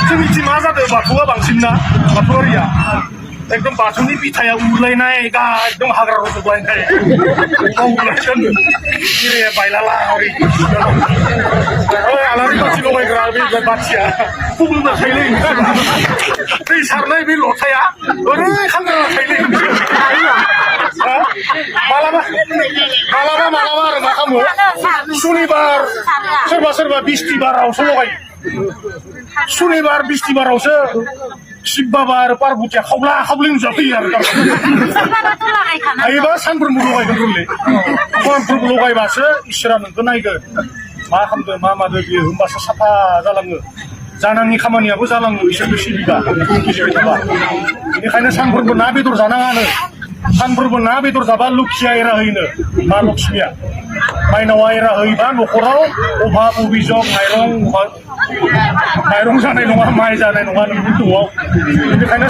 जोंनिथिं मा जादों बाथौआ बांसिन ना बाथौआरिया एकदम बाथौनि बिथाया उरलायनाय एकदम हाग्रा रज'लायनाय उरलायसन गिरिया बायलाला ओरै आलारि बाथि लगायग्रा बे बाथिया खुबुंना थायोलै दै सारनाय बे लथाया ओरै खांग्रा थायोलै मालाबा आरो मा खालामो सुनिबार सोरबा बिस्तिबारावसो लगायो सुनिबार बिस्तिबारावसो शिब बाबा आरो पार्बतिया खावला खावलि नुजाफैयो आरो हायोबा सानफ्रोमबो लगायगोन गोरलै सानफ्रोमबो लगायबासो इसोरा नोंखौ नायगोन मा खालामदों मा मादों बियो होमबासो साफा जालाङो जानांनि खामानियाबो जालाङो इसोरखौ सिबिबा बुजिबाय थाबा बेनिखायनो सानफ्रोमबो ना बेदर जानाङानो सानफ्रोमबो ना बेदर जाबा लुखिया एरा होयोनो मा लक्ष्मिया माइनावा एरा होयोबा न'खराव अभाब अभिजग माइरं जानाय नङा माइ जानाय नङा नोंनि न'आव बेनिखायनो